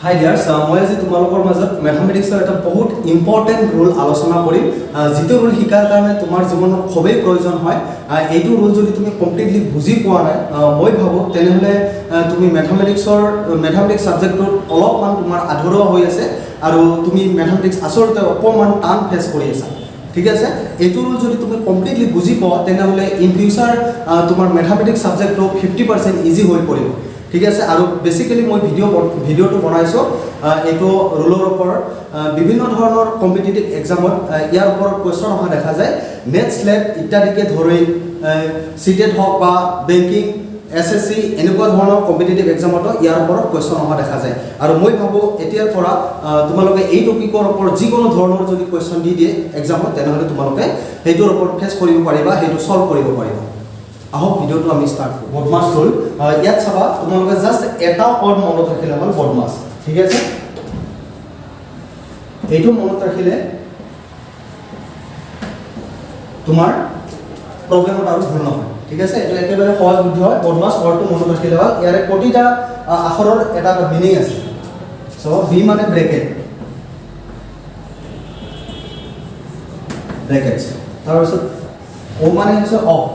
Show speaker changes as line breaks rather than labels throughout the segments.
হাই ডিয়াৰ্ছ, মই আজি তোমালোকৰ মাজত মেথামেটিক্সৰ এটা বহুত ইম্পৰ্টেণ্ট ৰুল আলোচনা কৰিম, যিটো ৰুল শিকাৰ কাৰণে তোমাৰ জীৱনত খুবেই প্ৰয়োজন হয়। এইটো ৰুল যদি তুমি কমপ্লিটলি বুজি পোৱা নাই, মই ভাবোঁ তেনেহ'লে তুমি মেথামেটিক্স ছাবজেক্টটোত অলপমান তোমাৰ আধৰুৱা হৈ আছে আৰু তুমি মেথামেটিক্স আচলতে অকণমান টান ফেচ কৰি আছা। ঠিক আছে, এইটো ৰুল যদি তুমি কমপ্লিটলি বুজি পোৱা, তেনেহ'লে ইন ফিউচাৰ তোমাৰ মেথামেটিক্স ছাবজেক্টটো 50% ইজি হৈ পৰিব। ঠিক আছে, আৰু বেচিকেলি মই ভিডিঅ'টো বনাইছোঁ এইটো ৰুলৰ ওপৰত। বিভিন্ন ধৰণৰ কম্পিটিটিভ এক্সামত ইয়াৰ ওপৰত কুৱেশ্যন অহা দেখা যায়। নেট, স্লেট ইত্যাদিকে ধৰি চিটেট হওক বা বেংকিং, এছএছচি, এনেকুৱা ধৰণৰ কম্পিটিটিভ এক্সামতো ইয়াৰ ওপৰত কুৱেশ্যন অহা দেখা যায়। আৰু মই ভাবোঁ এতিয়াৰ পৰা তোমালোকে এই টপিকৰ ওপৰত যিকোনো ধৰণৰ যদি কুৱেশ্যন দি দিয়ে এক্সামত, তেনেহ'লে তোমালোকে সেইটোৰ ওপৰত ফেচ কৰিব পাৰিবা, সেইটো ছল্ভ কৰিব পাৰিবা। আহক, ভিডিঅ'টো আমি ষ্টাৰ্ট কৰোঁ। বদমাছ ৰুল। ইয়াত চাবা, তোমালোকে জাষ্ট এটা ৱৰ্ড মনত ৰাখিলে হ'ল, বদমাছ। ঠিক আছে, এইটো মনত ৰাখিলে তোমাৰ প্ৰব্লেমত আৰু ভুল নহয়। ঠিক আছে, এইটো একেবাৰে সহজ বুদ্ধি হয়। বদমাছ ৱৰ্ডটো মনত ৰাখিলে হ'ল। ইয়াৰে প্ৰতিটা আখৰৰ এটা এটা মিনিং আছে। চ' বি মানে ব্ৰেকেট, ব্ৰেকেটছ। তাৰপিছত অ' মানে হৈছে অফ,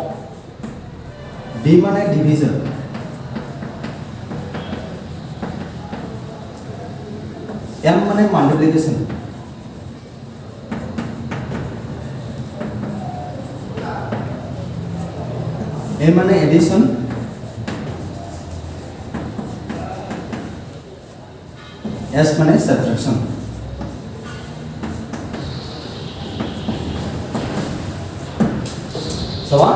ডি মানে ডিভিজন, এম মানে মাল্টিপ্লিকেশ্যন, এ মানে এডিশ্যন, এছ মানে ছাবট্ৰেকশ্যন। চাবা,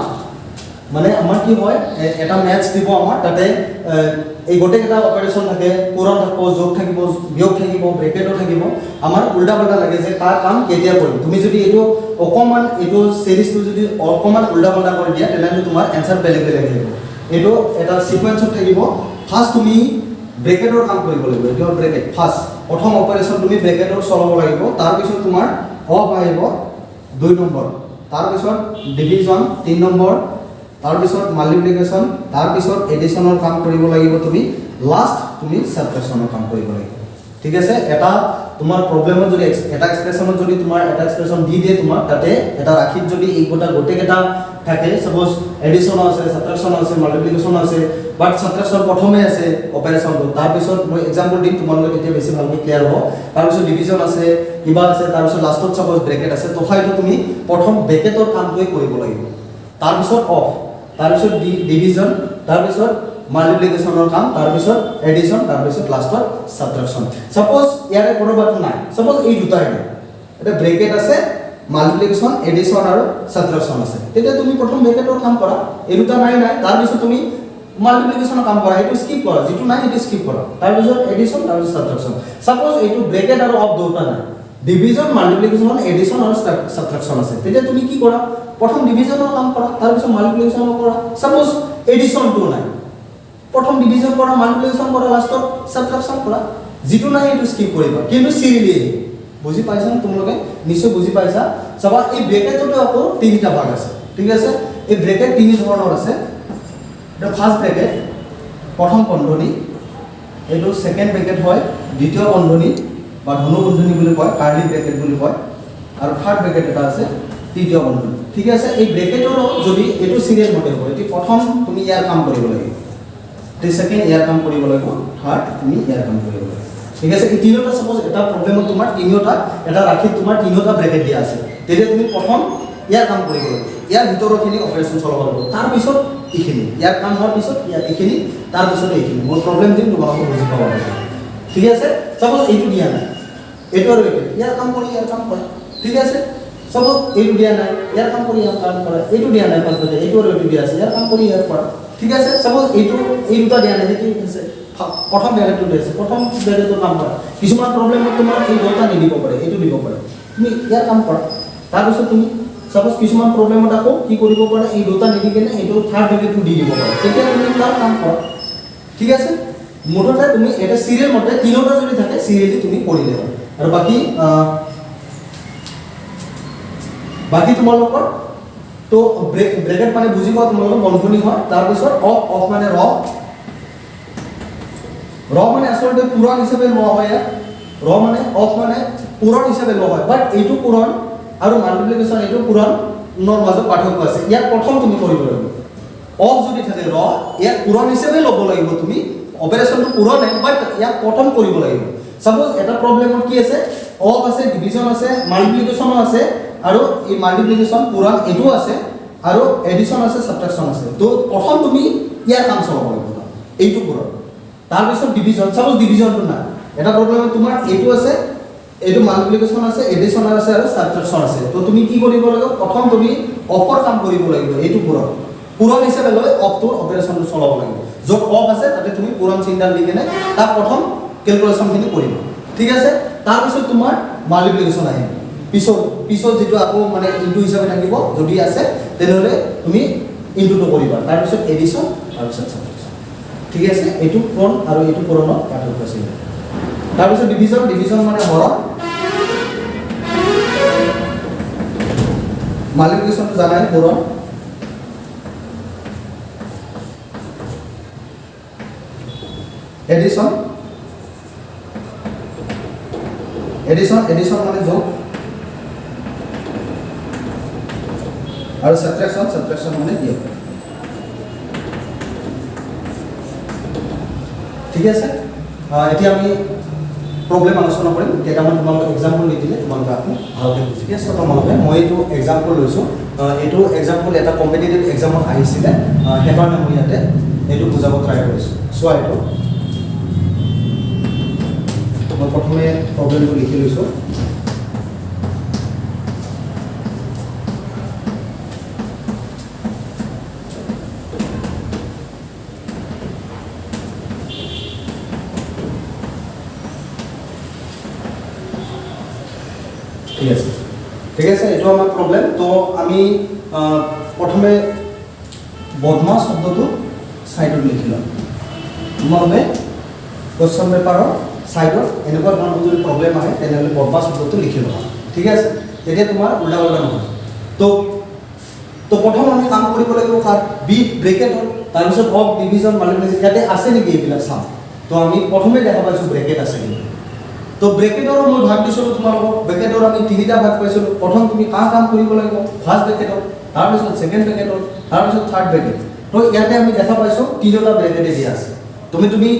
মানে আমাৰ কি হয়, এটা মেথছ দিব আমাৰ, তাতে এই গোটেইকেইটা অপাৰেশ্যন থাকে, পূৰণ থাকিব, যোগ থাকিব, বিয়োগ থাকিব, ব্ৰেকেটো থাকিব। আমাৰ উল্টা পাল্টা লাগে যে কাৰ কাম কেতিয়া কৰিম। তুমি যদি এইটো অকণমান, এইটো চিৰিজটো যদি অকণমান উল্টা পাল্টা কৰি দিয়া, তেনেহ'লে তোমাৰ এনচাৰ বেলেগ বেলেগ আহিব। এইটো এটা চিকুৱেঞ্চত থাকিব। ফাৰ্ষ্ট তুমি ব্ৰেকেটৰ কাম কৰিব লাগিব। এইটো হ'ল ব্ৰেকেট। ফাৰ্ষ্ট প্ৰথম অপাৰেশ্যন তুমি ব্ৰেকেটৰ চলাব লাগিব। তাৰপিছত তোমাৰ অফ আহিব 2 নম্বৰ, তাৰপিছত ডিভিজন 3 নম্বৰ, তাৰপিছত মাল্টিপ্লিকেশ্যন, তাৰপিছত এডিশ্যনৰ কাম কৰিব লাগিব তুমি, লাষ্ট তুমি ছাবট্ৰেকশ্যনৰ কাম কৰিব লাগিব। ঠিক আছে, এটা তোমাৰ প্ৰব্লেমত যদি এটা এক্সপ্ৰেছনত যদি তোমাৰ এটা এক্সপ্ৰেছন দি দিয়ে তোমাক, তাতে এটা ৰাশিত যদি এই গোটেইকেইটা থাকে, ছাপ'জ এডিশ্যনো আছে, ছাবট্ৰেকশ্যনো আছে, মাল্টিপ্লিকেশ্যনো আছে, বাট ছাবট্ৰেকশ্যন প্ৰথমে আছে অপাৰেশ্যনটো, তাৰপিছত মই এক্সাম্পল দিম তোমালোকে তেতিয়া বেছি ভালকৈ ক্লিয়াৰ হ'ব, তাৰপিছত ডিভিজন আছে, কিবা আছে, তাৰপিছত লাষ্টত ছাপ'জ ব্ৰেকেট আছে, তথাপিতো তুমি প্ৰথম ব্ৰেকেটৰ কামটোৱে কৰিব লাগিব, তাৰপিছত অফ, তাৰপিছত ডিভিজন, তাৰপিছত মাল্টিপ্লিকেশ্যনৰ কাম, তাৰপিছত এডিশ্যন, তাৰপিছত লাষ্টত ছাবট্ৰেকশ্যন। ছাপ'জ ইয়াৰে কোনোবাটো নাই, ছাপ'জ এই দুটাই নাই, এতিয়া ব্ৰেকেট আছে, মাল্টিপ্লিকেশ্যন, এডিশ্যন আৰু ছাবট্ৰেকশ্যন আছে, তেতিয়া তুমি প্ৰথম ব্ৰেকেটৰ কাম কৰা। এই দুটা নাই নাই, তাৰপিছত তুমি মাল্টিপ্লিকেশ্যনৰ কাম কৰা, সেইটো স্কিপ কৰা, যিটো নাই সেইটো স্কিপ কৰা, তাৰপিছত এডিশ্যন, তাৰপিছত ছাবট্ৰেকশ্যন। ছাপ'জ এইটো ব্ৰেকেট আৰু অফ দুটা নাই, ডিভিজন, মাল্টিপ্লিকেশ্যন, এডিশ্যন আৰু ছাবট্ৰেকশ্যন আছে, তেতিয়া তুমি কি কৰা? প্ৰথম ডিভিজনৰ কাম কৰা, তাৰপিছত মাল্টিপ্লিকেশ্যনৰ কৰা। ছাপ'জ এডিশ্যনটো নাই, প্ৰথম ডিভিজন কৰা, মাল্টিপ্লিকেশ্যন কৰা, লাষ্টত ছাবট্ৰেকশ্যন কৰা। যিটো নাই সেইটো স্কিপ কৰিবা, কিন্তু চিৰিলি আহিব। বুজি পাইছা নে তোমালোকে? নিশ্চয় বুজি পাইছা। চাবা, এই ব্ৰেকেটতো আকৌ তিনিটা ভাগ আছে। ঠিক আছে, এই ব্ৰেকেট তিনি ধৰণৰ আছে। এটা ফাৰ্ষ্ট ব্ৰেকেট, প্ৰথম বন্ধনী। এইটো ছেকেণ্ড ব্ৰেকেট হয়, দ্বিতীয় বন্ধনী বা ধনু বন্ধনী বুলি কয়, কাৰ্লি ব্ৰেকেট বুলি কয়। আৰু থাৰ্ড ব্ৰেকেট এটা আছে, তৃতীয় বন্ধনী। ঠিক আছে, এই ব্ৰেকেটৰো যদি এইটো চিৰিয়েল মতে হ'ব, এইটো প্ৰথম তুমি ইয়াৰ কাম কৰিব লাগিব, ছেকেণ্ড ইয়াৰ কাম কৰিব লাগিব, থাৰ্ড তুমি ইয়াৰ কাম কৰিব লাগিব। ঠিক আছে, এই তিনিওটা, ছাপ'জ এটা প্ৰব্লেমত তোমাৰ তিনিওটা, এটা ৰাশিত তোমাৰ তিনিওটা ব্ৰেকেট দিয়া আছে, তেতিয়া তুমি প্ৰথম ইয়াৰ কাম কৰিব লাগিব, ইয়াৰ ভিতৰৰখিনি অপাৰেশ্যন চলাব লাগিব, তাৰপিছত এইখিনি, ইয়াৰ কাম হোৱাৰ পিছত ইয়াৰ এইখিনি, তাৰপিছত এইখিনি। মই প্ৰব্লেম দিম, তোমালোকে বুজি পাব লাগিব। ঠিক আছে, ছাপ'জ এইটো দিয়া নাই, এইটো আৰু এইটো, ইয়াৰ কাম কৰি ইয়াৰ কাম কৰা। ঠিক আছে, ছাপ'জ এইটো দিয়া নাই, ইয়াৰ কাম কৰি ইয়াৰ কাম কৰা। এইটো দিয়া নাই, ফাৰ্ষ্ট এইটো আৰু এইটো দিয়া আছে, ইয়াৰ কাম কৰি ইয়াৰ কৰা। ঠিক আছে, ছাপ'জ এইটো, এই দুটা দিয়া নাই, সেইটো আছে, প্ৰথম ব্ৰেকেটটো দিয়া আছে, প্ৰথম ব্ৰেকেটটোৰ কাম কৰা। কিছুমান প্ৰব্লেমত তোমাৰ এই দুটা নিদিব পাৰে, এইটো দিব পাৰে, তুমি ইয়াৰ কাম কৰা। তাৰপিছত তুমি ছাপ'জ কিছুমান প্ৰব্লেমত আকৌ কি কৰিব পাৰে, এই দুটা নিদি কেনে এইটো থাৰ্ড ব্ৰেকেটটো দি দিব পাৰে, তেতিয়া তুমি তাৰ কাম কৰা। ঠিক আছে, মুঠতে তুমি এটা চিৰিয়েল মতে তিনিওটা যদি থাকে, চিৰিয়েলি তুমি কৰিলে হ'ল। আৰু বাকী তোমালোকৰ তো ব্ৰেকেট মানে বুজি পোৱা তোমালোকৰ, বন্ধনী হয়। তাৰপিছত অফ, অফ মানে ৰ। ৰ মানে আচলতে পূৰণ হিচাপে লোৱা হয়। ইয়াত ৰ মানে অফ মানে পূৰণ হিচাপে লোৱা হয়, বাট এইটো পূৰণ আৰু মাল্টিপ্লিকেশ্যন, এইটো পূৰণৰ মাজত পাৰ্থক্য আছে। ইয়াত প্ৰথম তুমি কৰিব লাগিব, অফ যদি থাকে ৰ, ইয়াক পূৰণ হিচাপে ল'ব লাগিব। তুমি অপাৰেশ্যনটো পূৰণে, বাট ইয়াক প্ৰথম কৰিব লাগিব। চাপ'জ এটা প্ৰব্লেমত কি আছে? অফ আছে, ডিভিজন আছে, মাল্টিপ্লিকেশ্যনো আছে, আৰু এই মাল্টিপ্লিকেশ্যন পূৰণ এইটোও আছে, আৰু এডিশ্যন আছে, ছাবট্ৰেকশ্যন আছে। তো প্ৰথম তুমি ইয়াৰ কাম চলাব লাগিব, এইটো পূৰণ, তাৰপিছত ডিভিজন। চাপ'জ ডিভিজনটো নাই, এটা প্ৰব্লেমত তোমাৰ এইটো আছে, এইটো মাল্টিপ্লিকেশ্যন আছে, এডিশ্যন আছে আৰু ছাবট্ৰেকশ্যন আছে। তো তুমি কি কৰিব লাগিব? প্ৰথম তুমি অফৰ কাম কৰিব লাগিব। এইটো পূৰণ, পূৰণ হিচাপে লৈ অফটোৰ অপাৰেশ্যনটো চলাব লাগিব। য'ত অফ আছে তাতে তুমি পূৰণ চিনডাল দি কেনে তাক প্ৰথম কেলকুলেশ্যনখিনি কৰিবা, ঠিক আছে? তাৰপিছত তোমাৰ মাল্টিপ্লিকেশ্যন আহিব পিছত। পিছত যিটো আকৌ মানে ইনটু হিচাপে থাকিব যদি আছে, তেনেহ'লে তুমি ইনটুটো কৰিবা, তাৰপিছত এডিশ্যন, তাৰপিছত ছাবট্ৰেকশ্যন, ঠিক আছে? এইটো পূৰণ আৰু এইটো পূৰণৰ পাৰ্থক্য আছিল। তাৰপিছত ডিভিজন। ডিভিজন মানে হৰণ। মাল্টিপ্লিকেশ্যনটো জানাই, পূৰণ। এডিশ্যন, এডিশ্যন, এডিশ্যন মানে যোগ, আৰু ছাবট্ৰেকশ্যন, ছাবট্ৰেকশ্যন মানে বিয়োগ, ঠিক আছে? এতিয়া আমি প্ৰব্লেম আলোচনা কৰিম কেইটামান। তোমালোকে এক্সাম্পল নিদিলে তোমালোকে আকৌ ভালকৈ বুজি, ঠিক আছে? তোমালোকে মই এইটো এক্সাম্পল লৈছোঁ। এইটো এক্সাম্পল এটা কম্পিটিটিভ এক্সামত আহিছিলে, সেইকাৰণে মই ইয়াতে এইটো বুজাব ট্ৰাই কৰিছোঁ। চোৱা, এইটো মই প্ৰথমে প্ৰব্লেমটো লিখি লৈছোঁ। ঠিক আছে, ঠিক আছে। এইটো আমাৰ প্ৰব্লেম। তো আমি প্ৰথমে বদমাছ শব্দটো ছাইডত লিখি ল'ম। তোমালোকে কুৱেশ্যন পেপাৰৰ ছাইডত এনেকুৱা ধৰণৰ যদি প্ৰব্লেম আহে, তেনেহ'লে বদমাছ শব্দটো লিখি ল'বা, ঠিক আছে? তেতিয়া তোমাৰ উল্টা পাল্টা নহয়। তো প্ৰথম আমি কাম কৰিব লাগিব কাৰ? বি ব্ৰেকেটৰ। তাৰপিছত অফ, ডিভিজন, মাল্টিপ্লিকেশ্যন ইয়াতে আছে নেকি এইবিলাক চাম। তো আমি প্ৰথমে দেখা পাইছোঁ ব্ৰেকেট আছে কিন্তু। তো ব্ৰেকেটৰো মই ভাগ দিছিলোঁ তোমালোকক। ব্ৰেকেটৰ আমি তিনিটা ভাগ পাইছিলোঁ। প্ৰথম তুমি কাৰ কাম কৰিব লাগিব? ফাৰ্ষ্ট ব্ৰেকেটৰ, তাৰপিছত ছেকেণ্ড ব্ৰেকেটৰ, তাৰপিছত থাৰ্ড ব্ৰেকেট। তো ইয়াতে আমি দেখা পাইছোঁ তিনিটা ব্ৰেকেটে দিয়া আছে। তুমি তুমি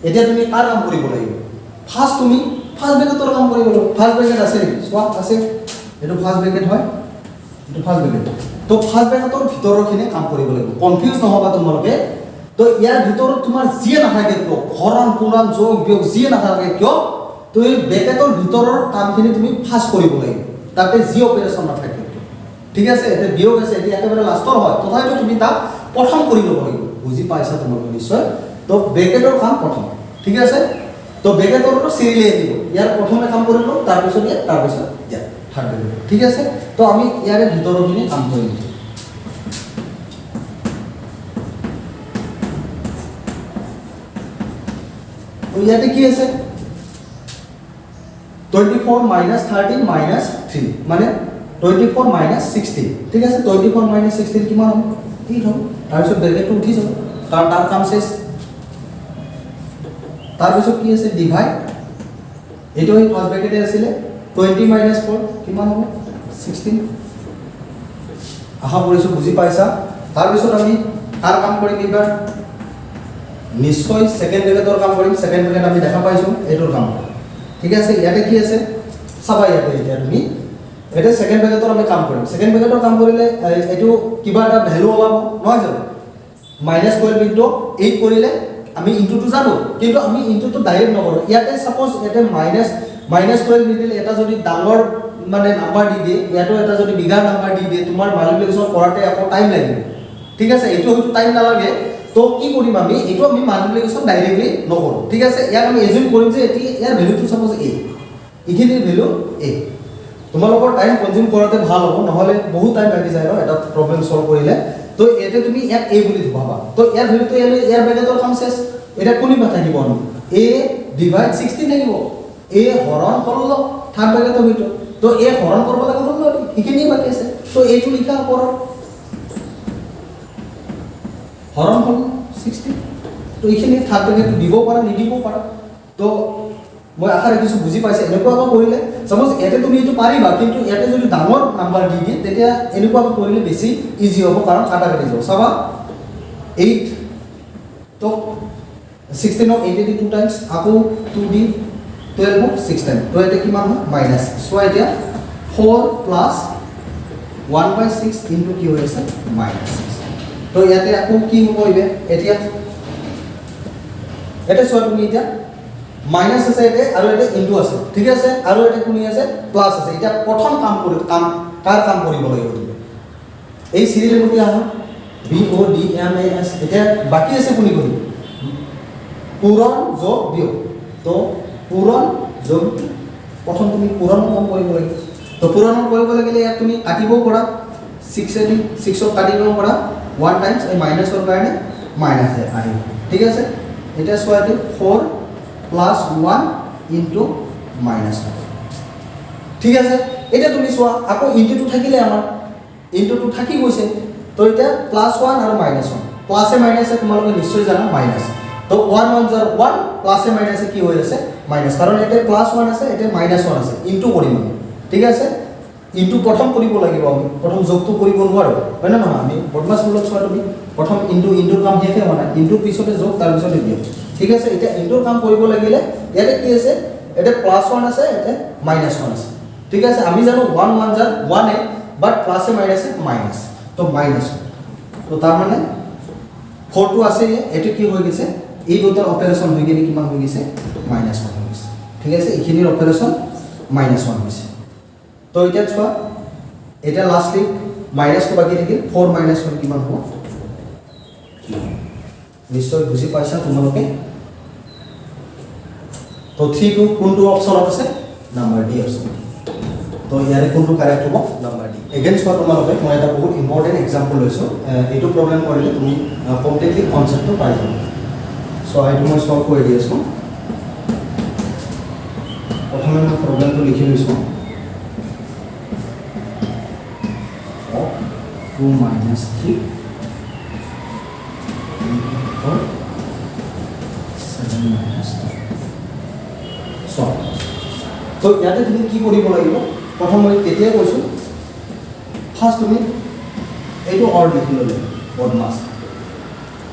এতিয়া তুমি কাৰ কাম কৰিব লাগিব? ফাৰ্ষ্ট তুমি ফাৰ্ষ্ট ব্ৰেকেটৰ কাম কৰিব লাগিব। ফাৰ্ষ্ট ব্ৰেকেট আছে নেকি চোৱা। আছে। এইটো ফাৰ্ষ্ট ব্ৰেকেট হয়, এইটো ফাৰ্ষ্ট ব্ৰেকেট। তো ফাৰ্ষ্ট ব্ৰেকেটৰ ভিতৰৰখিনি কাম কৰিব লাগিব। কনফিউজ নহ'বা তোমালোকে। তো ইয়াৰ ভিতৰত তোমাৰ যিয়ে নাথাকে কিয়, হৰণ, পূৰণ, যোগ, বিয়োগ যিয়ে নাথাকে কিয়, তো এই ব্ৰেকেটৰ ভিতৰৰ কামখিনি তুমি ফাৰ্ষ্ট কৰিব লাগিব, তাতে যি অপাৰেশ্যন নাথাকে কিয়, ঠিক আছে? এতিয়া বিয়োগ আছে, এতিয়া একেবাৰে লাষ্টৰ হয়, তথাপিও তুমি তাক প্ৰথম কৰি ল'ব লাগিব। বুজি পাইছা তোমালোকে নিশ্চয়। তো ব্ৰেকেটৰ কাম প্ৰথম, ঠিক আছে? তো ব্ৰেকেটৰটো চিৰিলি আহিব। ইয়াৰ প্ৰথমে কাম কৰিলোঁ, তাৰপিছত ইয়াত, তাৰপিছত ইয়াত থাৰ্ড ব্ৰেকেট, ঠিক আছে? তো আমি ইয়াৰে ভিতৰৰখিনি কাম কৰিম। তো ইয়াতে কি আছে? 24 minus 13 minus 3, মানে 24 মাইনাছ 16, ঠিক আছে? 24 মাইনাছ 16 কিমান হ'ব? 8 হ'ব। তাৰপিছত ব্ৰেকেটটো উঠি যাব, কাৰণ তাৰ কাম শেষ। তাৰপিছত কি আছে? ডিভাইড, এইটো সেই ফাৰ্ষ্ট ব্ৰেকেটে আছিলে। 20 মাইনাছ 4 কিমান হ'ব? 16। আশা কৰিছোঁ বুজি পাইছা। তাৰপিছত আমি কাৰ কাম কৰিম এইবাৰ? নিশ্চয় ছেকেণ্ড ব্ৰেকেটৰ কাম কৰিম। ছেকেণ্ড ব্ৰেকেট আমি দেখা পাইছোঁ, এইটোৰ কাম কৰিম, ঠিক আছে? ইয়াতে কি আছে চাবা। ইয়াতে এতিয়া তুমি এতিয়া ছেকেণ্ড ব্ৰেকেটৰ আমি কাম কৰিম। ছেকেণ্ড ব্ৰেকেটৰ কাম কৰিলে এইটো কিবা এটা ভেলু ওলাব, নহয় জানো? মাইনাছ 12 ইনটু 8 কৰিলে আমি ইনটুটো জানো, কিন্তু আমি ইনটুটো ডাইৰেক্ট নকৰোঁ। ইয়াতে ছাপ'জ ইয়াতে মাইনাছ 12 নিদিলে এটা যদি ডাঙৰ মানে নাম্বাৰ দি দিয়ে, ইয়াতো এটা যদি বিগাৰ নাম্বাৰ দি দিয়ে, তোমাৰ মাল্টিপ্লিকেশ্যন কৰাতে আকৌ টাইম লাগিব, ঠিক আছে? এইটো হয়তো টাইম নালাগে। তো কি কৰিম আমি? এইটো আমি মাল্টিপ্লিকেশ্যন ডাইৰেক্টলি নকৰোঁ, ঠিক আছে? ইয়াক আমি এজিউম কৰিম যে এটি ইয়াৰ ভেলুটো ছাপ'জ এ, এইখিনিৰ ভেলু এ। তোমালোকৰ টাইম কনজিউম কৰোঁতে ভাল হ'ব, নহ'লে বহুত টাইম লাগি যায় ন এটা প্ৰব্লেম চল্ভ কৰিলে। তো ইয়াতে তুমি ইয়াক এ বুলি ভাবা। তো ইয়াৰ ভেলুটো ইয়াৰ, ইয়াৰ ব্ৰেকেটৰ কাম শেষ। এতিয়া কোনিবা থাকিব? এ ডিভাইড 16 থাকিব, এ হৰণ 16 থাৰ্ড ব্ৰেকেটৰ ভিতৰত। তো এ হৰণ কৰিব লাগে 16, সেইখিনিয়ে বাকী আছে। তো এইটো লিখা ওপৰত হৰণ 16, 16। তো এইখিনি থাৰ্ড ব্ৰেকেটটো দিব পাৰা, নিদিবও পাৰা। তো মই আশা ৰাখিছোঁ বুজি পাইছে। এনেকুৱাকৈ কৰিলে, চাপ'জ ইয়াতে তুমি এইটো পাৰিবা, কিন্তু ইয়াতে যদি ডাঙৰ নাম্বাৰ দি দিয়ে, তেতিয়া এনেকুৱাকৈ কৰিলে বেছি ইজি হ'ব, কাৰণ কাটা কাটি যাব। চাবা, এইট, তো 16ক এইটেদি টু টাইমছ, আকৌ টু দি 12ক ছিক্স টাইম। তো এতিয়া কিমান হয়? মাইনাছ। চোৱা, এতিয়া 4 plus 1 by 6 into কি হৈ আছে? Minus six. তো ইয়াতে আকৌ কি হ'ব? এতিয়া ইয়াতে চোৱা তুমি, এতিয়া মাইনাছ আছে ইয়াতে আৰু ইয়াতে ইনটু আছে, ঠিক আছে? আৰু ইয়াতে কোনি আছে? প্লাছ আছে। এতিয়া প্ৰথম কাম কৰি কাম কাৰ কাম কৰিব লাগিব তুমি? এই চিৰিয়েল মতে আহা, BODMAS। এতিয়া বাকী আছে কোনি কোনি? পূৰণ, যোগ, বিয়োগ। তো পূৰণ, যোগ, প্ৰথম তুমি পূৰণ কাম কৰিব লাগিব। তো পূৰণ কৰিব লাগিলে ইয়াত তুমি কাটিবও পাৰা, ছিক্সেদি ছিক্সক কাটিব পাৰা ওৱান টাইমছ, এই মাইনাছৰ কাৰণে মাইনাছ আহিব, ঠিক আছে? এতিয়া চোৱা, এইটো 4 প্লাছ 1 ইনটু মাইনাছ 1, ঠিক আছে? এতিয়া তুমি চোৱা, আকৌ ইনটুটো থাকিলে, আমাৰ ইনটুটো থাকি গৈছে। তো এতিয়া প্লাছ ওৱান আৰু মাইনাছ ওৱান, প্লাছে মাইনাছে তোমালোকে নিশ্চয় জানা মাইনাছ। তো ওৱান ওৱান জাৰ ওৱান, প্লাছে মাইনাছে কি হৈ আছে? মাইনাছ। কাৰণ ইয়াতে প্লাছ ওৱান আছে, এতিয়া মাইনাছ ওৱান আছে, ইনটু কৰিম আমি, ঠিক আছে? ইনটু প্ৰথম কৰিব লাগিব, আমি প্ৰথম যোগটো কৰিব নোৱাৰোঁ, হয় নে নহয়? আমি বদমাছ ৰুলত চোৱা তুমি, প্ৰথম ইনটু, ইনটুৰ কাম শেষে হোৱা নাই। ইনটুৰ পিছতে যোগ, তাৰপিছতে বিয়োগ, ঠিক আছে? এতিয়া ইনটুৰ কাম কৰিব লাগিলে ইয়াতে কি আছে? ইয়াতে প্লাছ ওৱান আছে, ইয়াতে মাইনাছ ওৱান আছে, ঠিক আছে? আমি জানো ওৱান ওৱান জাৰ ওৱানে, বাট প্লাছে মাইনাছে মাইনাছ, তো মাইনাছ। তো তাৰমানে ফ'ৰটো আছে, এইটো কি হৈ গৈছে? এই দুটাৰ অপাৰেশ্যন হৈ কিনে কিমান হৈ গৈছে? মাইনাছ ওৱান হৈ গৈছে, ঠিক আছে? এইখিনিৰ অপাৰেশ্যন মাইনাছ ওৱান হৈছে। তো এতিয়া চোৱা, এতিয়া লাষ্টলি মাইনাছটো বাকী থাকিল। ফ'ৰ মাইনাছ ওৱান কিমান হ'ব? নিশ্চয় বুজি পাইছা তোমালোকে। তো থ্ৰীটো কোনটো অপশ্যনত আছে? Number D option. তো ইয়াৰে কোনটো কাৰেক্ট হ'ব? Number D. এগেইন চোৱা তোমালোকে, মই এটা বহুত ইম্পৰ্টেণ্ট এক্সাম্পল লৈছোঁ। এইটো প্ৰব্লেম কৰিলে তুমি কমপ্লিটলি কনচেপ্টটো পাই যাবা। চ' এইটো মই চল্ভ কৰি দি আছোঁ। প্ৰথমে মই প্ৰব্লেমটো লিখি লৈছোঁ, 2 minus 3 4 7 minus 2। চোৱা, তো ইয়াতে তুমি কি কৰিব লাগিব? প্ৰথম মই তেতিয়াই কৈছোঁ, ফাৰ্ষ্ট তুমি এইটো অৰ্ড লিখি ল'লে বদমাছ,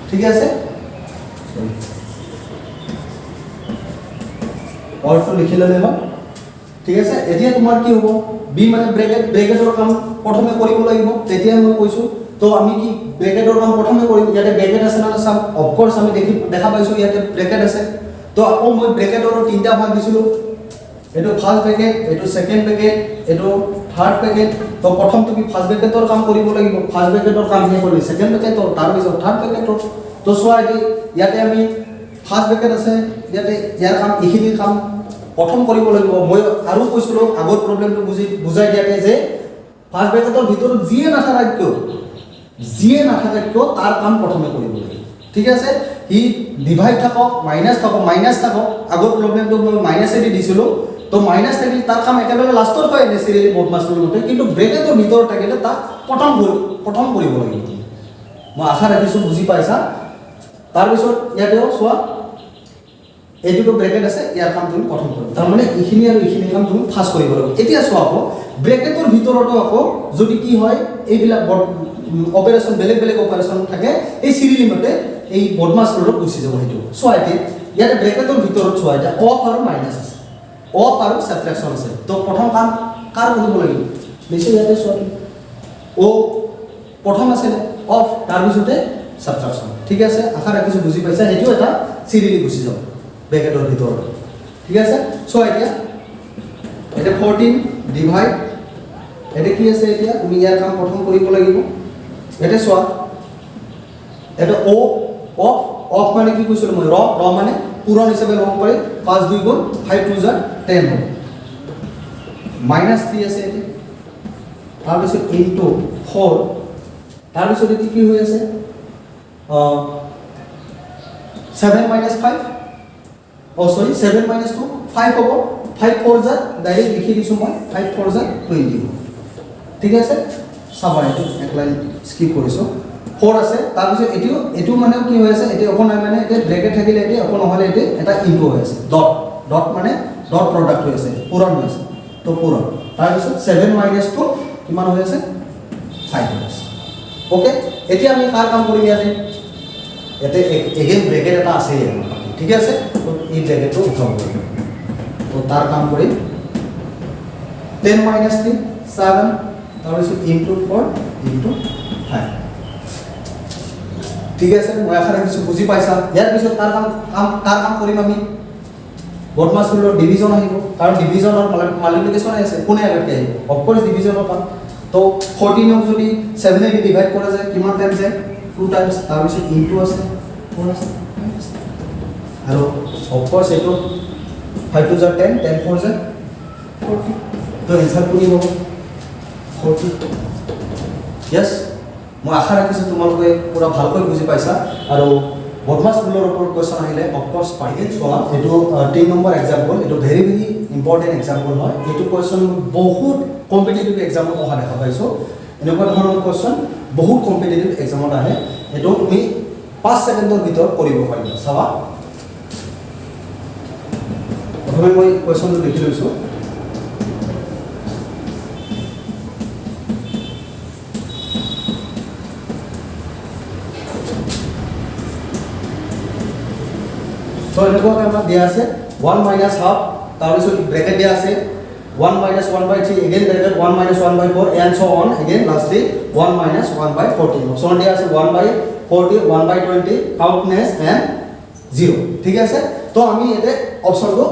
ঠিক আছে? চৰি, অৰ্ডটো লিখি ল'লে হ'ল, ঠিক আছে? এতিয়া তোমাৰ কি হ'ব? বি মানে ব্ৰেকেট, ব্ৰেকেটৰ কাম প্ৰথমে কৰিব লাগিব, তেতিয়াই মই কৈছোঁ। তো আমি কি ব্ৰেকেটৰ কাম প্ৰথমে কৰিম? ইয়াতে ব্ৰেকেট আছে নহয়, চাম। অফক'ৰ্চ আমি দেখা পাইছোঁ ইয়াতে ব্ৰেকেট আছে। তো আকৌ মই ব্ৰেকেটৰো তিনিটা ভাগ দিছিলোঁ, এইটো ফাৰ্ষ্ট ব্ৰেকেট, এইটো ছেকেণ্ড ব্ৰেকেট, এইটো থাৰ্ড ব্ৰেকেট। তো প্ৰথম তুমি ফাৰ্ষ্ট ব্ৰেকেটৰ কাম কৰিব লাগিব। ফাৰ্ষ্ট ব্ৰেকেটৰ কাম শেষ কৰিলি, ছেকেণ্ড ব্ৰেকেটৰ, তাৰপিছত থাৰ্ড ব্ৰেকেটৰ। তো চোৱা, এতিয়া ইয়াতে আমি ফাৰ্ষ্ট ব্ৰেকেট আছে ইয়াতে, ইয়াৰ কাম, এইখিনিৰ কাম প্ৰথম কৰিব লাগিব। মই আৰু কৈছিলোঁ আগৰ প্ৰব্লেমটো বুজাই দিয়াতে যে ফাৰ্ষ্ট ব্ৰেকেটৰ ভিতৰত যিয়ে নাথাকে কিয়, তাৰ কাম প্ৰথমে কৰিব লাগিব, ঠিক আছে? সি ডিভাইড থাকক, মাইনাছ থাকক, আগৰ প্ৰব্লেমটো মই মাইনাছেদি দিছিলোঁ। তো মাইনাছ থাকিলে তাৰ কাম একেবাৰে লাষ্টত হয় নেচাৰেলি বদমাছ মতে, কিন্তু ব্ৰেকেটৰ ভিতৰত থাকিলে তাক প্ৰথম কৰিব লাগিব তুমি। মই আশা ৰাখিছোঁ বুজি পাইছা। তাৰপিছত ইয়াতেও চোৱা, এইটোতো ব্ৰেকেট আছে, ইয়াৰ কাম তুমি প্ৰথম কৰিব। তাৰমানে এইখিনি আৰু এইখিনি কাম তুমি ফাৰ্ষ্ট কৰিব লাগিব। এতিয়া চোৱা, আকৌ ব্ৰেকেটৰ ভিতৰতো আকৌ যদি কি হয়, এইবিলাক অপাৰেশ্যন, বেলেগ বেলেগ অপাৰেশ্যন থাকে, এই চিৰিলি মতে এই বদমাছ ৰুলত গুচি যাব সেইটো। চোৱা, এতিয়া ইয়াতে ব্ৰেকেটৰ ভিতৰত চোৱা, এতিয়া অফ আৰু মাইনাছ আছে, অফ আৰু ছাবট্ৰেকশ্যন আছে। তো প্ৰথম কাম কাৰ কৰিব লাগিব? নিশ্চয় ইয়াতে চোৱা তুমি, অ' প্ৰথম আছিলে অফ, তাৰপিছতে ছাবট্ৰেকশ্যন, ঠিক আছে? আশা ৰাখিছোঁ বুজি পাইছা। সেইটো এটা চিৰিলি গুচি যাব ব্ৰেকেটৰ ভিতৰত, ঠিক আছে? চোৱা, এতিয়া এতিয়া 14 ডিভাইড, এতিয়া কি আছে? এতিয়া তুমি ইয়াৰ কাম প্ৰথম কৰিব লাগিব। এতিয়া চোৱা, এটা অ' অফ, অফ মানে কি কৈছিলোঁ মই? ৰ, ৰ মানে পূৰণ হিচাপে ল'ব পাৰি। পাঁচ দুই গুণ, ফাইভ টু জাৰ 10 হ'ব। মাইনাছ থ্ৰী আছে এতিয়া, তাৰপিছত ইনটু ফ'ৰ, তাৰপিছত এতিয়া কি হৈ আছে? 7 মাইনাছ ফাইভ, অ' চৰি, 7 মাইনাছ 2 5 হ'ব। ফাইভ ফ'ৰ জাৰ, ডাইৰেক্ট লিখি দিছোঁ মই, ফাইভ ফ'ৰ জাৰ 20 হ'ব, ঠিক আছে? চাবা, এইটো এক লাইন স্কিপ কৰিছোঁ। ফ'ৰ আছে। তাৰপিছত এইটো এইটো মানে কি হৈ আছে এতিয়া? একো নাই, মানে এতিয়া ব্ৰেকেট থাকিলে এতিয়া একো নহ'লে এতিয়া এটা ইনটু হৈ আছে, ডট ডট, মানে ডট প্ৰডাক্ট হৈ আছে, পূৰণ হৈ আছে। তো পূৰণ, তাৰপিছত ছেভেন মাইনাছ টু কিমান হৈ আছে? ফাইভ হৈ আছে। অ'কে, এতিয়া আমি কাৰ কাম কৰিম ইয়াতে? ইয়াতে এগেইন ব্ৰেকেট এটা আছেই আমাৰ বাকী, ঠিকে আছে? তো এই ব্ৰেকেটটো উঠাব লাগিব। তো তাৰ কাম কৰিম, 10 মাইনাছ 3 7, তাৰপিছত ইনটু ফ'ৰ ইনটু ফাইভ। ঠিক আছে, মই আশা ৰাখিছোঁ বুজি পাইছা। ইয়াৰ পিছত কাৰ কাম কৰিম আমি? বদমাছ ৰুলৰ ডিভিজন আহিব, কাৰণ ডিভিজনৰ মাল্টিপ্লিকেশ্যন আছে। কোনে আগতকৈ আহিব? অফক'ৰ্চ ডিভিজনৰ কাম। তো 14ক যদি ছেভেনেদি ডিভাইড কৰা যায়, কিমান টাইমছ যায়? Two times. তাৰপিছত ইনটু আছে, ফ'ৰ আছে, ফাইভ আছে। আৰু অফক'ৰ্চ এইটো 5 2 za 10, 10 4 za 40। তো এনচাৰ কোনি হ'ব? 40। য়েছ, মই আশা ৰাখিছোঁ তোমালোকে পূৰা ভালকৈ বুজি পাইছা। আৰু বদমাছ ৰুলৰ ওপৰত কুৱেশ্যন আহিলে অফক'ৰ্চ পাৰিম। চোৱা, এইটো 3 নম্বৰ এক্সাম্পল। এইটো ভেৰি ভেৰি ইম্পৰ্টেণ্ট এক্সাম্পল হয়। এইটো কুৱেশ্যন বহুত কম্পিটিটিভ এক্সামত অহা দেখা পাইছোঁ। এনেকুৱা ধৰণৰ কুৱেশ্যন বহুত কম্পিটিটিভ এক্সামত আহে। এইটো তুমি 5 ছেকেণ্ডৰ ভিতৰত কৰিব পাৰিবা। চাবা, প্ৰথমে মই কুৱেশ্যনটো লিখি লৈছোঁ। চ' এনেকুৱাকৈ আমাক দিয়া আছে ওৱান মাইনাছ হাফ, তাৰপিছত ব্ৰেকেট দিয়া আছে one minus one by three, again bracket one minus one by four, and so on, again lastly one minus one by 14। Option দিয়া আছে one by 40, one by 20, countless and zero। ঠিক আছে, তো আমি ইয়াতে অপশ্যনটো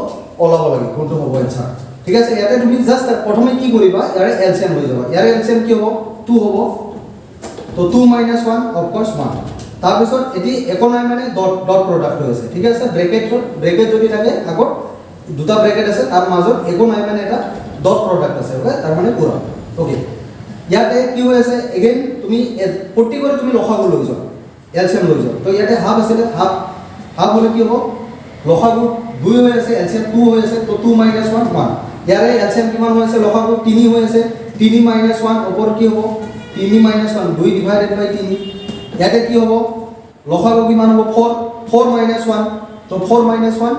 ওলাব লাগে, কোনটো হ'ব এনচাৰ। ঠিক আছে, ইয়াতে তুমি জাষ্ট প্ৰথমে কি কৰিবা? ইয়াৰে এলচিএম লৈ যাবা। ইয়াৰে এলচিএম কি হ'ব? টু হ'ব। তো two minus one, of course one। তাৰপিছত এটি একো নাই, মানে ডট ডট প্ৰডাক্ট হৈ আছে। ঠিক আছে, ব্ৰেকেট যদি থাকে আগত, দুটা ব্ৰেকেট আছে, তাৰ মাজত একো নাই, মানে এটা ডট প্ৰডাক্ট আছে, অ'কে, তাৰ মানে পূৰণ। অ'কে, ইয়াতে কি হৈ আছে? এগেইন তুমি প্ৰত্যেকৰে তুমি লসাগু লৈ যোৱা, এলচিএম লৈ যোৱা। তো ইয়াতে হাফ আছিলে, হাফ হাফ হ'লে কি হ'ব? লসাগু দুই হৈ আছে, এলচিএম টু হৈ আছে। তো টু মাইনাছ ওৱান, ওৱান। ইয়াৰে এলচিএম কিমান হৈ আছে? লসাগু তিনি হৈ আছে। তিনি মাইনাছ ওৱান, ওপৰত কি হ'ব? তিনি মাইনাছ ওৱান, দুই ডিভাইডেড বাই তিনি। ইয়াতে কি হ'ব? লসাগু কিমান হ'ব? ফ'ৰ। ফ'ৰ মাইনাছ ওৱান, তো four minus one,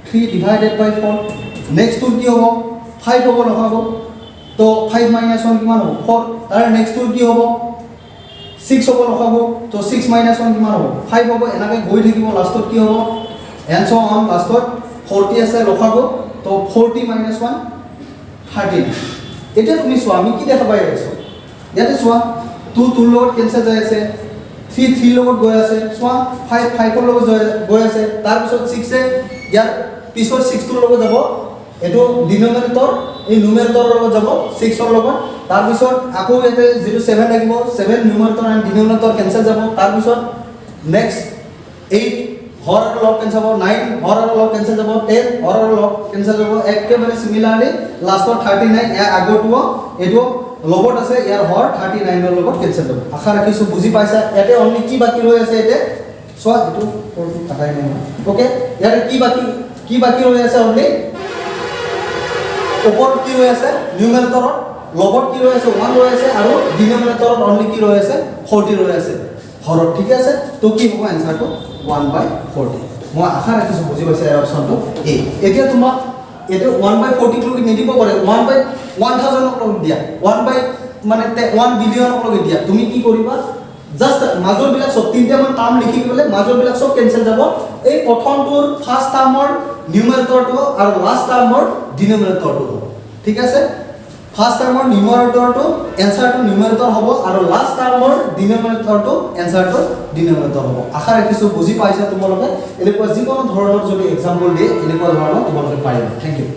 three divided by four। নেক্সটটোৰ কি হ'ব? ফাইভ হ'ব লসাগু। তো ফাইভ মাইনাছ ওৱান কিমান হ'ব? ফ'ৰ। তাৰে নেক্সটটোৰ কি হ'ব? ছিক্স হ'ব লসাগু। তো ছিক্স মাইনাছ ওৱান কিমান হ'ব? ফাইভ হ'ব। এনেকৈ গৈ থাকিব। লাষ্টত কি হ'ব? এণ্ড চ' অন, লাষ্টত 40 আছে লসাগু। তো 40 মাইনাছ ওৱান, 13। এতিয়া তুমি চোৱা, আমি কি দেখা পাই আছোঁ ইয়াতে? চোৱা, টু টুৰ লগত কেঞ্চেল যাই আছে, থ্ৰী থ্ৰীৰ লগত গৈ আছে, চোৱা, ফাইভ ফাইভৰ লগত গৈ আছে। তাৰপিছত ছিক্সে ইয়াৰ পিছৰ ছিক্সটোৰ লগত যাব, এইটো ডিনমিনেটৰ, এই নিউমেৰেটৰৰ লগত যাব, ছিক্সৰ লগত। তাৰপিছত আকৌ ইয়াতে যিটো ছেভেন লাগিব, seven numerator and denominator cancel যাব। তাৰপিছত নেক্সট এইট, হৰ আৰু লব কেঞ্চেল যাব। নাইন, হৰ আৰু লব কেঞ্চেল যাব। 10, হৰ আৰু লব কেঞ্চেল যাব। একেবাৰে চিমিলাৰলি লাষ্টত 39, ইয়াৰ আগৰটোও এইটো লগত আছে, ইয়াৰ হৰ 39ৰ লগত কেঞ্চেল যাব। আশা ৰাখিছোঁ বুজি পাইছা। ইয়াতে অনলি কি বাকী ৰৈ আছে ইয়াতে চোৱা। এইটো কাটাই নাই। অ'কে, ইয়াতে কি বাকী ৰৈ আছে? অনলি ওপৰত কি ৰৈ আছে? নিউমেৰেটৰত লগত কি ৰৈ আছে? ওৱান ৰৈ আছে। আৰু ডিনমিনেটৰত অনলি কি ৰৈ আছে? 40 ৰৈ আছে হৰত। ঠিক আছে, তো কি হ'ব এনচাৰটো? 1 বাই 40। মই আশা ৰাখিছোঁ বুজি পাইছে। ইয়াৰ অপশ্যনটো এ। এতিয়া তোমাক এইটো 1 বাই 40ক নিদিব পাৰে, 1 বাই 1000ক লগত দিয়া, ওৱান বাই মানে 1 বিলিয়নক লগত দিয়া। তুমি কি কৰিবা? জাষ্ট মাজৰবিলাক চব তিনিটামান টাৰ্ম লিখি পেলাই মাজৰবিলাক চব কেঞ্চেল যাব। এই প্ৰথমটোৰ ফাৰ্ষ্ট টাৰ্মৰ নিউমেৰেটৰটো আৰু লাষ্ট টাৰ্মৰ ডিনমিনেটৰটো হ'ব। ঠিক আছে, ফাৰ্ষ্ট টাৰ্মৰ নিউমাৰেটৰটো এনচাৰটো নিউমাৰেটৰ হ'ব আৰু লাষ্ট টাৰ্মৰ ডিনমিনেটৰটো এনচাৰটো ডিনমিনেটৰ হ'ব। আশা ৰাখিছোঁ বুজি পাইছা তোমালোকে। এনেকুৱা যিকোনো ধৰণৰ যদি এক্সাম্পল দিয়ে, এনেকুৱা ধৰণৰ তোমালোকে পাৰিবা। Thank you.